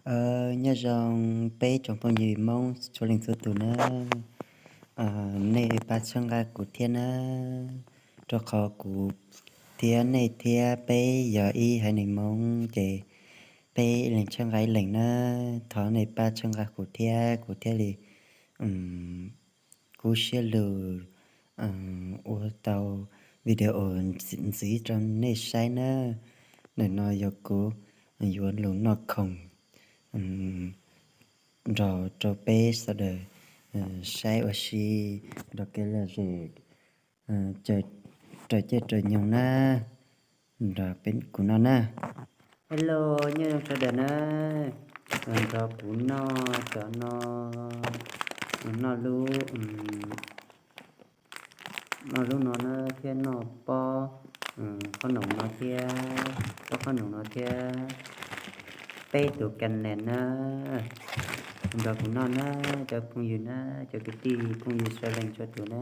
Aws, nyob zoo peb tsoom phooj ywg Hmoob txhua leej txhua tus na. Nej pab txhawb nqa kuv thiab na, rau qhov kuv thiab nej thiab peb yog ib haiv neeg Hmoob ces peb ib leeg txhawb nqa ib leeg na. Thov nej pab txhawb nqa kuv thiab kuv thiaj li kub siab lug ua tau video ntxiv rau nej saib na. Ntawm no yog kuv yuav lug noj khoom nrog rau peb sawv daws saib ua si nrog kev lom zem raws caij raws nyoog na. Nrog peb kuv noj na. Hello, nyob zoo sawv daws na. Nrog kuv noj cov no, noj lub, noj lub no na thiab noj pob qhob noom no thiab, pob qhob noom no thiab peb tus kas nees na. Nrog kuv noj na, cov phooj ywg na, cov kwv tij phooj ywg sawv leej txhua tus na.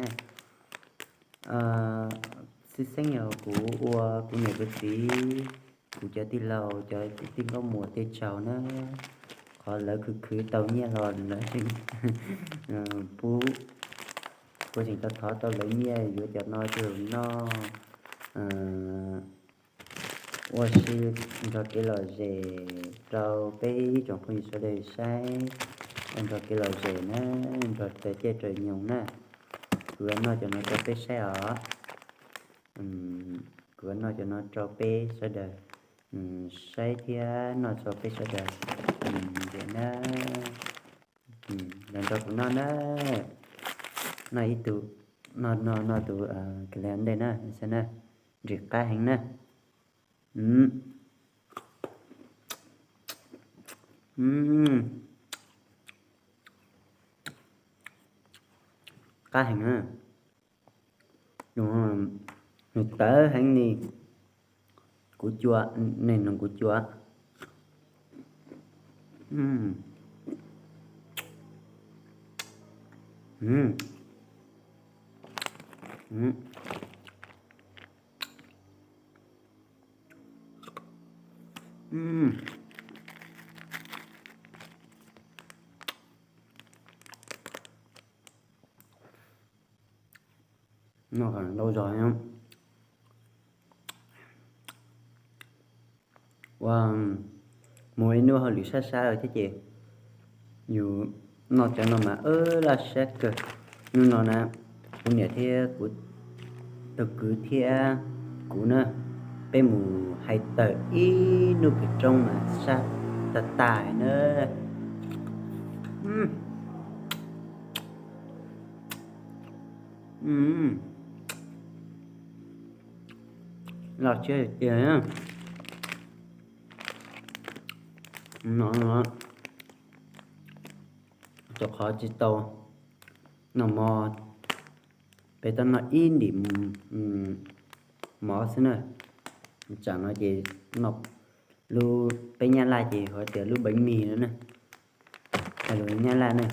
Xib xeeb yog kuv ua kuv niam kuv txiv, kuv cov tij laug, cov tij nkauj muam tej tsaug na, qhov lawv khwv khwv tau nyiaj los lawv tseem pub, kuv tseem thov thov tau lawv nyiaj yuav cov no rau noj ua si nrog kev lom zem rau peb ib tsoom phooj ywg sawv daws saib, nrog kev lom zem na, nrog raws caij raws nyoog na. Kuv yuav noj cov no rau peb saib os. Kuv yuav noj cov no rau peb sawv daws saib thiab noj rau peb sawv daws ntiam na. Los nrog kuv noj na. Noj ib tug, noj noj noj tus kali ntej na, saib na, nrim qab heev na. Qab heev na. Nws tawv heev li. Kuv cua, nej nug kuv cua. Noj ntau zog. Ua, mus ib hnub hauj lwm sab sab thiab ces yus noj cov no mas laj sab kawg. Hnub no na, kuv niam thiab kuv tus kwv thiab kuv na, peb mus hais tawm ib hnub pem roob mas sab tag tag na. Loj siab tiag tiag. No, rau qhov tsis tau noj mov, peb tau noj ib ntim mov xwb na. Tsam no ces noj lub, peb Nyab Laj ces hu tias lub bánh mì no na, hais lus Nyab Laj na,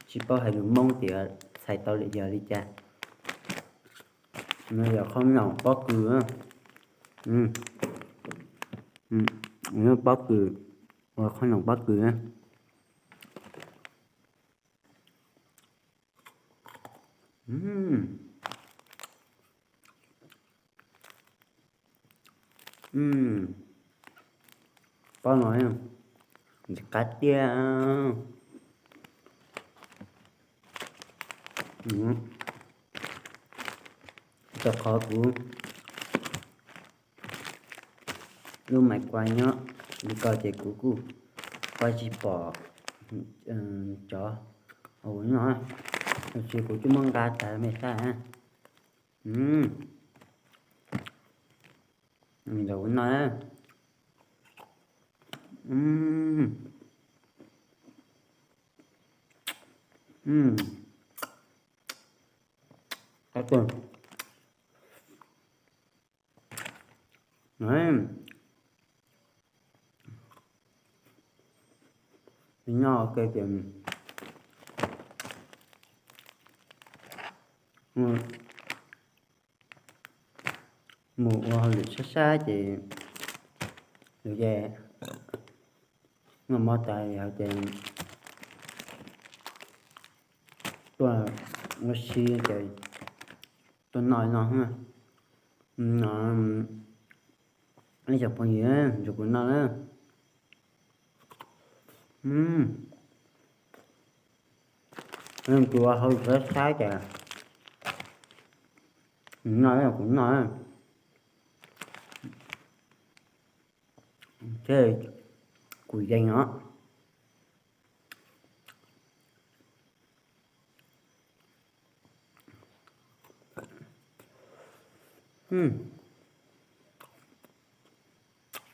tsis paub hais lus Hmoob tias txhais tau li yog li cas. No yog qhob noom pob kws, pob kws, ua qhob noom pob kws na. Pob no ntxim qab tiag. Rau qhov kuv lub maiv kua nyob li ko ces kuv kuj pab tsis pom cov ua no, tab sis kuv twb muab nqa tas me xab. Ua no, qab kawg. Noj ua ke ces mus ua hauj lwm sab sab ces lus ces Noj mov tas yog ces tuaj ua si ces tuaj noj no. No, ib cov phooj ywg nrog kuv noj na. Tus hauv saib saib cas noj kuv noj thiab kuv yeej os.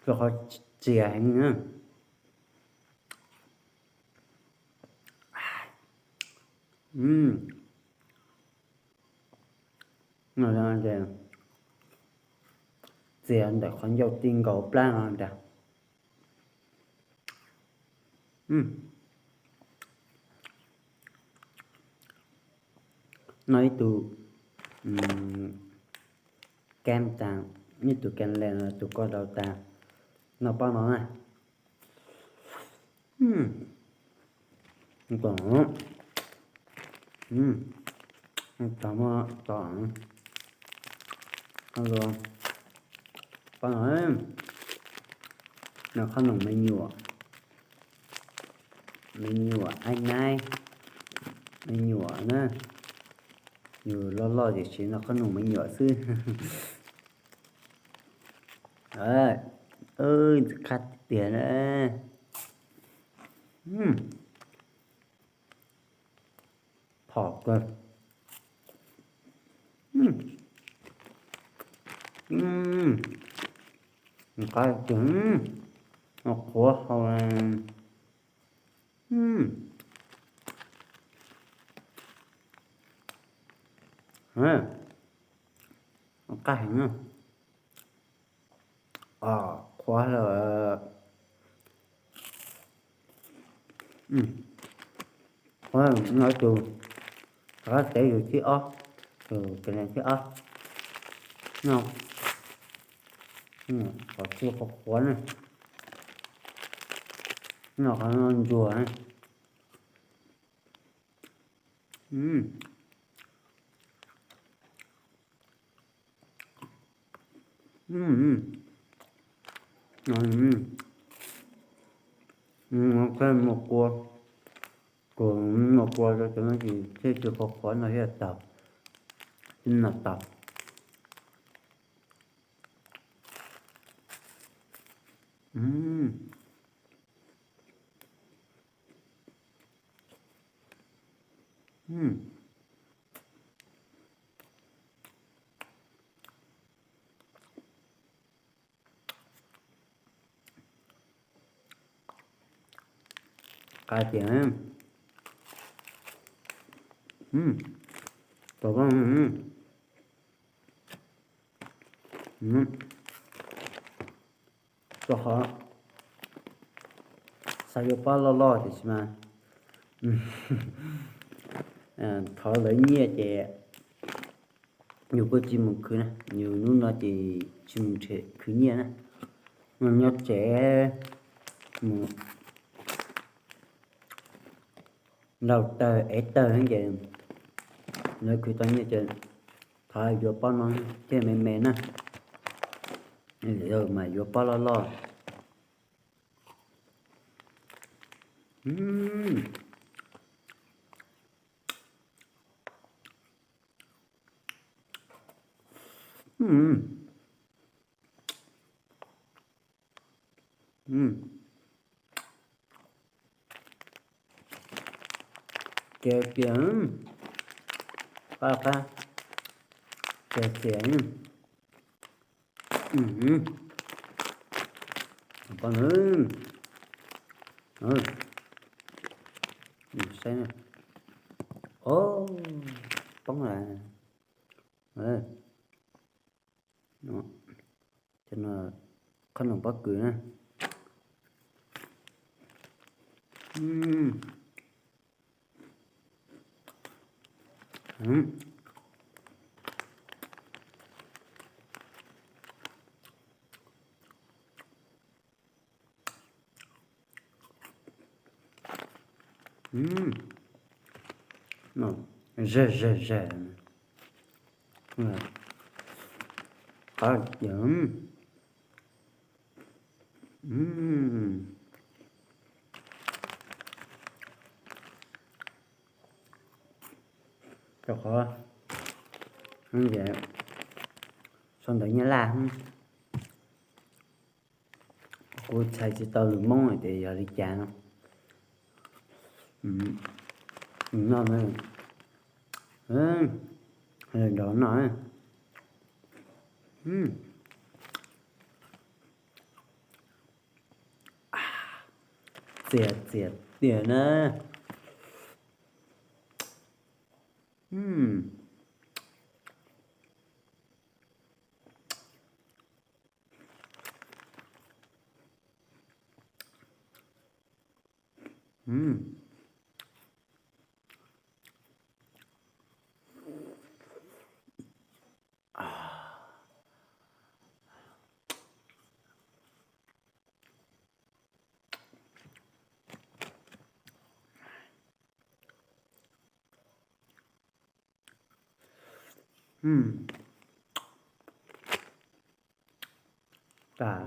Rau qhov txias heev na. Txias ntawm qhov ncauj ti nkaus plab no ntag. Noj ib tug kam tas, ib tug kam le tus ko daus tas, noj pob no na. Kom, tau muab tau, pob no, no qhob noom me nyuam, me nyuam aib naib, me nyuam na, yus loj loj tiam sis no qhob noom me nyuam xwb. Ntxim qab tiag na. Phom kawg. Qab tiag, qhuav hau. Qab heev na. Qhuav lawm. Qhuav no tus, qab tev yus thib ob, tus kis nees thib ob no, qhov txhia qhuav qhuav na, no qhov no ntsuag na. Mus kua, tus mus kua rau cov no ces thiaj tsis qhuav qhuav no thiaj tau, thiaj noj tau. Qab tiag. Tau, rau qhov xav yuav pob loj loj tiam sis mas thov lawv nyiaj ces yus kuj tsis mus khwv na, yus hnub no ces tsis mus khwv nyiaj na, mus nyob tsev, mus nrau taws ev taws ces lawv khwv tau nyiaj ces thov yuav pob no thiaj me me na, yog mas yuav pob loj loj. Kiag kiag, qab qab, kiag kiag. Poj niam, saib, o, poob lawm. Cov no qhob noom pob kws na. Ub, no, zag zag zag. Qab tiag. Ub, rau qhov sau ntawv Nyab Laj, kuv txhais tsis tau lus Hmoob hais tias yog li cas no. Noj na, nrov noj. Txias txias tiag na. Tas,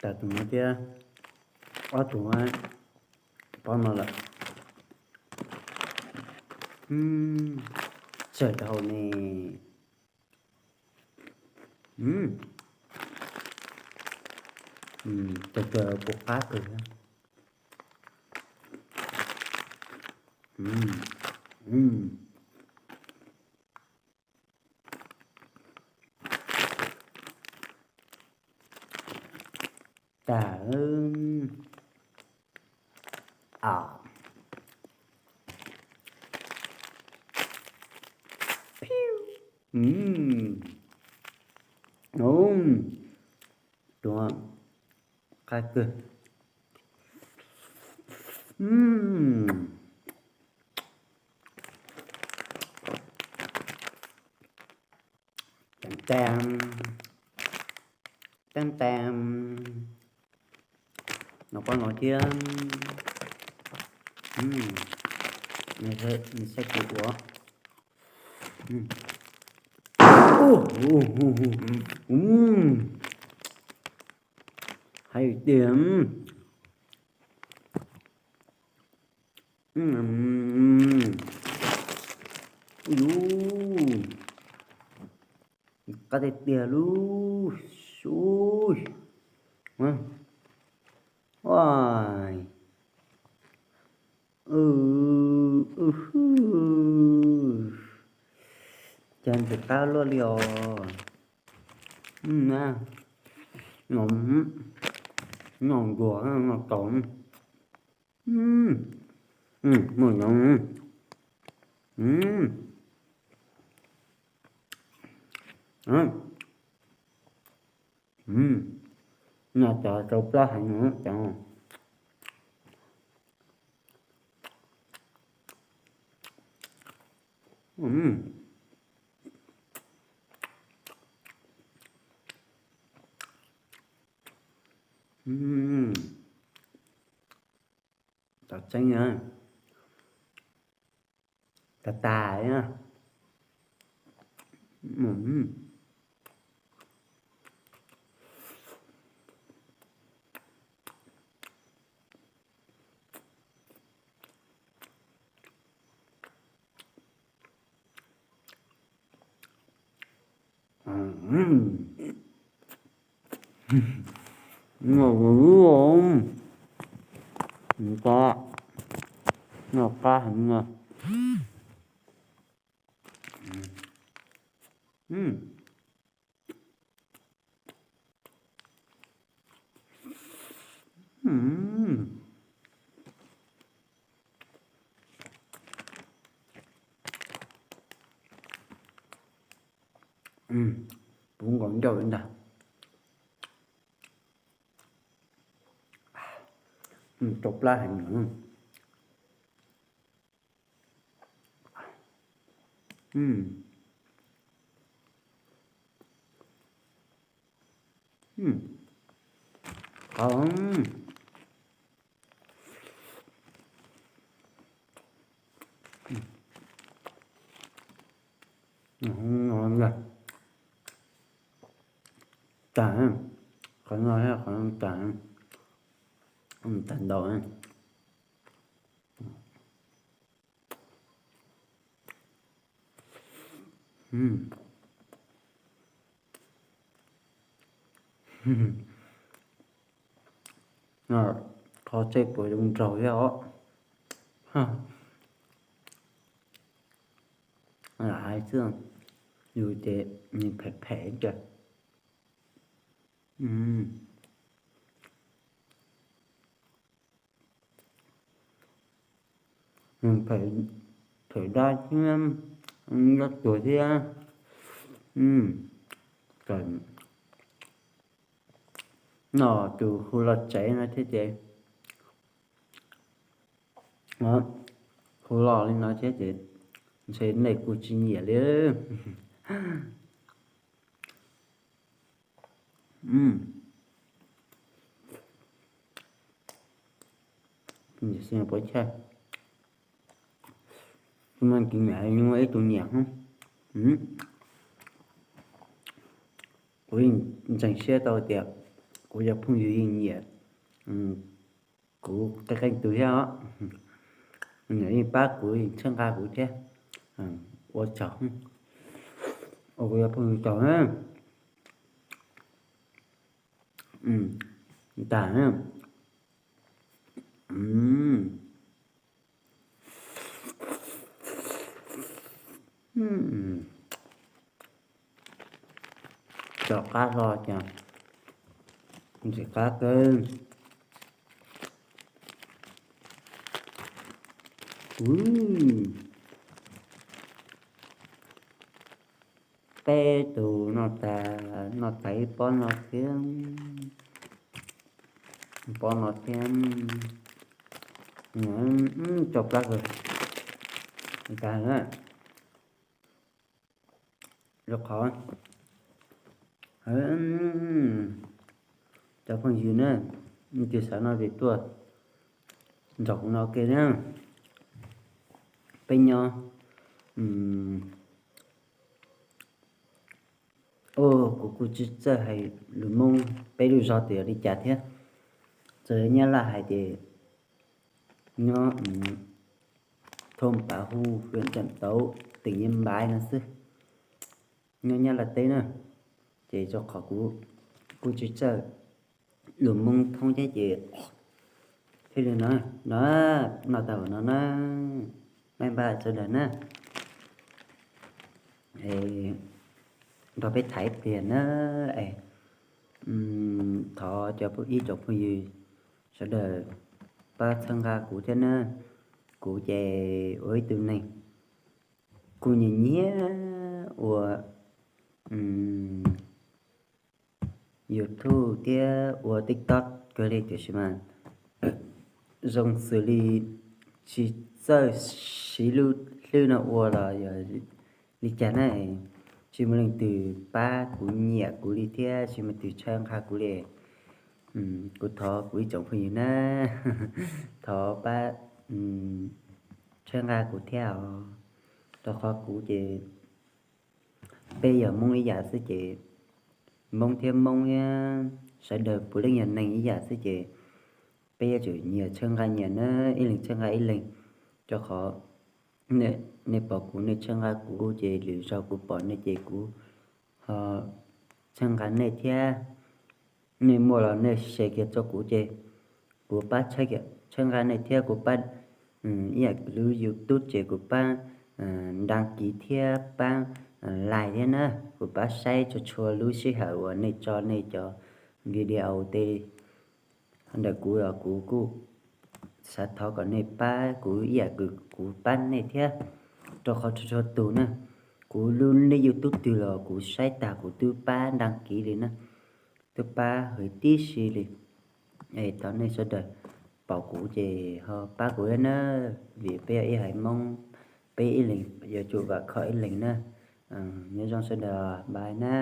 tas tus no thiab ob tug pob no lawm. Tsawg dhau ne. Cov cov kuv qab kawg. Tas. Tus qab kawg. Teeb teeb, teeb teeb, no pob no thiab. Nws saib kuv ua. Hais tias yus qab tiag tiag lub. Cas ntxim qab luaj li os. No, no ntuag no tau. Muaj nyob. No cov rau plab heev no cov. Cov tseeb na, tas tas na. Noj qab heev no. Puv nkaus ncauj li ntag. Rau plab heev. Qhov no, tag, qhov no thiab qhov no tag, tag ntau. Qhov txhej puas zoo nraug thiab os. Lam hais xwb, yus ces nws phem phem cas. Phem dab thiab, dab tuag thiab. No tus hu los tsev no thiab ces, hu los li no thiab ces ntshe nej kuj tsis nyiam li. Xi pov chaj, kuv mas kuv nyiam, ib tug nyiam. Kuv yeej ntseeg siab tau tias kuv cov phooj ywg yeej nyiam kuv qee qee tus thiab os. Nyiam yeej pab kuv, yeej txhawb nqa kuv thiab. Ua tsaug, ua kuv cov phooj ywg tsaug na. Tag. Cov qab los cas ntxim qab kawg. Peb tus no tas, no tas ib pob no thiab, pob no thiab. Cov plab kawg tas na. Rau qhov cov phooj ywg na, tus xav no ces tuaj nrog kuv no ua ke na. Peb nyob Kuv kuj tsis txawj hais lus Hmoob peb lub zog tias li cas thiab. Txawm Nyab Laj hais tias nyob thoob pav hu, huyện Trạm Tấu, tỉnh Yên Bái no xwb, nyob Nyab Laj teb na. Ces rau qhov kuv kuj tsis txawj lus Hmoob thoob thiab ces thiaj li no, no, no tau no na, npaj npaj sawv daws na. Nrog peb tham ib pliag na. Thov cov phooj ywg sawv daws pab txhawb nqa kuv thiab na. Kuv ces ua ib tug neeg kuj nyiam nyiam ua YouTube thiab ua TikTok kawg li tiam sis mas zoo xws li tsis txawj siv lub hlwb no ua los yog li cas na, tsis muaj leej twg pab kuv nyiam kuv li thiab tsis muaj leej twg txhawb nqa kuv li. Kuv thov kuv ib tsoom phooj ywg na, thov pab txhawb nqa kuv thiab os, rau qhov kuv ces peb yog Hmoob ib yam xwb ces Hmoob thiab Hmoob thiab sawv daws puav leej yog neeg ib yam xwb ces peb yuav tsum nyias txhawb nqa nyias na, ib leeg txhawb nqa ib leeg, rau qhov nej pom kuv nej txhawb nqa kuv ces lwm zaug kuv pom nej ces kuv ho txhawb nqa nej thiab. Nej muaj los nej share kiag rau kuv ces kuv pab txhawb nqa nej thiab kuv pab ib yam lub YouTube ces kuv pab đăng ký thiab pab like thiab na, kuv pab saib txhua txhua lub sij hawm uas nej tso nej cov video tej ntawm kuv los kuv kuj xav thov kom nej pab kuv ib yam kuv pab nej thiab, rau qhov txhua txhua tus na, kuv lub nick YouTube twg los kuv saib tag kuv twb pab đăng ký li na, twb pab hwm tib si li. Es thov nej sawv daws pom kuv ces ho pab kuv thiab na, vim peb yog ib haiv Hmoob, peb ib leeg yuav tsum vam khom ib leeg na. Nyob zoo sawv daws, bye na.